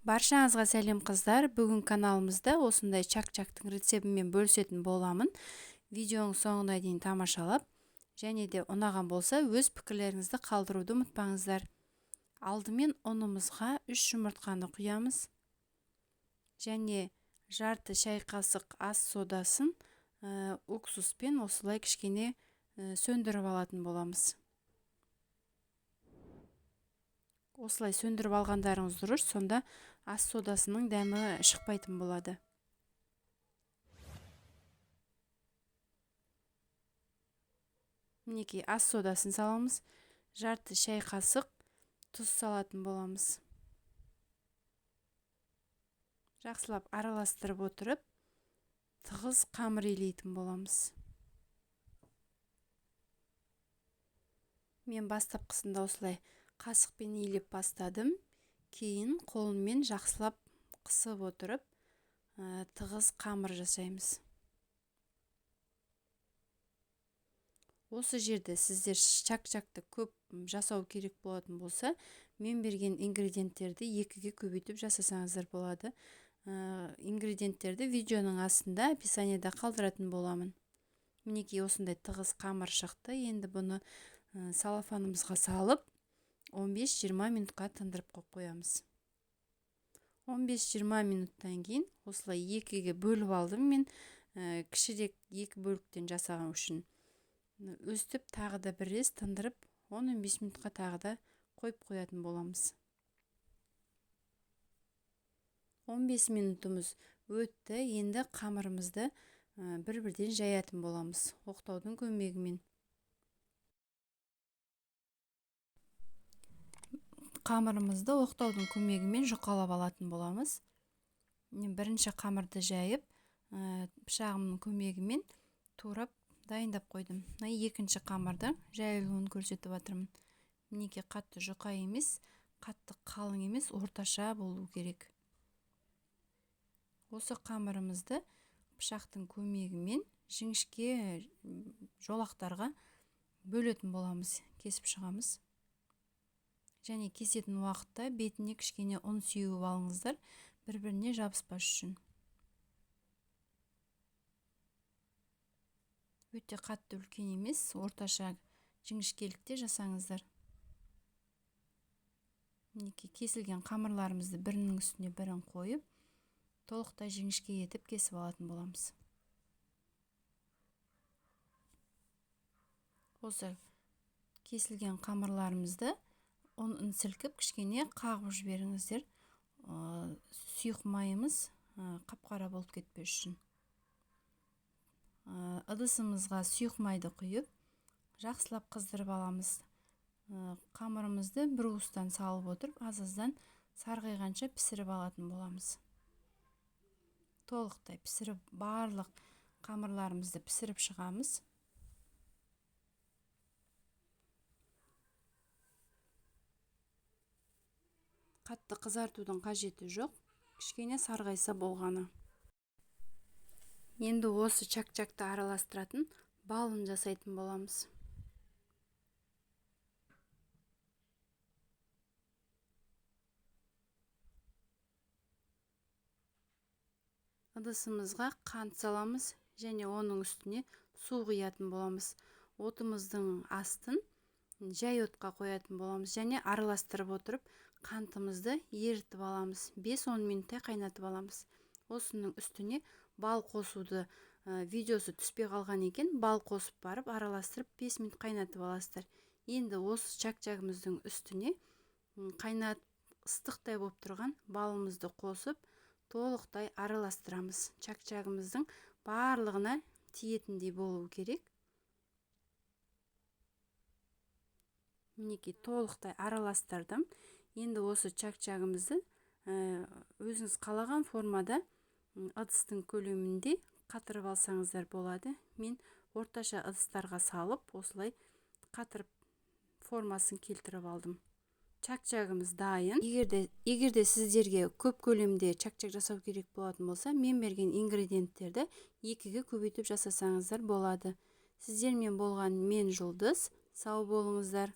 Баршаңызға сәлем, қыздар! Бүгін каналымызда осындай чак-чактың рецептімен бөлісетін боламын. Видеоның соңына дейін тамашалап, және де ұнаған болса, өз пікірлеріңізді қалдыруды ұмытпаңыздар. Алдымен ұнымызға 3 жұмыртқаны құямыз. Және жарты шай қасық ас содасын уксуспен осылай кішкене сөндіріп алатын боламыз. Осылай сөндіріп алғандарыңыз дұрыс, сонда ас содасының дәмі шықпайтын болады. Мінекей, ас содасын саламыз, жарты шай қасық тұз салатын боламыз. Жақсылап араластырып отырып, тығыз қамыр илейтін боламыз. Мен бастапқысында осылай қасықпен илеп бастадым. Кейін қолыммен жақсылап қысып отырып, тығыз қамыр жасаймыз. Осы жерде сіздер чак-чакты көп жасау керек болатын болса, мен берген ингредиенттерді 2-ге көбейтіп жасасаңыздар болады. Ингредиенттерді видеоның астында описаниеда қалдыратын боламын. Мінекей, осындай тығыз қамыр шықты. Енді бұны салафанымызға салып, 15-20 минутқа тындырып қойып қоямыз. 15-20 минуттан кейін осылай 2-ге бөліп алдым мен, кішірек 2 бөліктен жасаған үшін. Өстіп тағы да бір рет тындырып, 10-15 минутқа тағы да қойып қоятын боламыз. 15 минутымыз өтті. Енді қамырымызды бір-бірден жаятын боламыз оқтаудың көмегімен. Қамырымызды оқтаудың көмегімен жұқалап алатын боламыз. Мен бірінші қамырды жайып, пышағымның көмегімен турап дайындап қойдым. Мына екінші қамырды жайылуын көрсетіп жатырмын. Мінекей, қатты жұқа емес, қатты қалың емес, орташа болу керек. Осы қамырымызды пышақтың көмегімен жіңішке жолақтарға бөлетін боламыз, кесіп шығамыз. Және кесетін уақытта бетіне кішкене ұн сеуіп алыңыздар, бір-біріне жабыспас үшін. Өте қатты үлкен емес, орташа жіңішкелікте жасаңыздар. Мінекей, кесілген қамырларымызды бірінің үстіне бірін қойып, толықтай жіңішке етіп кесіп алатын боламыз. Осы кесілген қамырларымызды ұнын сілкіп кішкене қағып жіберіңіздер. Сұйық майымыз қап-қара болып кетпес үшін. Ыдысымызға сұйық майды құйып, жақсылап қыздырып аламыз. Қамырымызды бір уыстан салып отырып, аз-аздан сарғайғанша пісіріп алатын боламыз. Толықтай пісіріп, барлық қамырларымызды пісіріп шығамыз. Қатты қызартудың қажеті жоқ, кішкене сарғайса болғаны. Енді осы чак-чакты араластыратын балын жасайтын боламыз. Ыдысымызға қант саламыз және оның үстіне су құятын боламыз. Отымыздың астын жай отқа қоятын боламыз және араластырып отырып қантымызды ерітіп аламыз. 5-10 минуттай қайнатып аламыз. Осының үстіне бал қосуды, видеосы түспей қалған екен, бал қосып барып араластырып 5 минут қайнатып аласыздар. Енді осы чак-чагымыздың үстіне қайнат ыстықтай болып тұрған балымызды қосып, толықтай араластырамыз. Чак-чагымыздың барлығына тиетіндей болу керек. Мінекей, толықтай араластырдым. Енді осы чак-чагымызды өзіңіз қалаған формада, ыдыстың көлемінде қатырып алсаңыздар болады. Мен орташа ыдыстарға салып, осылай қатырып формасын келтіріп алдым. Чак-чагымыз дайын. Егер де сіздерге көп көлемде чак-чак жасау керек болатын болса, мен берген ингредиенттерді 2-ге көбейтіп жасасаңыздар болады. Сіздермен болған мен Жұлдыз. Сау болыңыздар.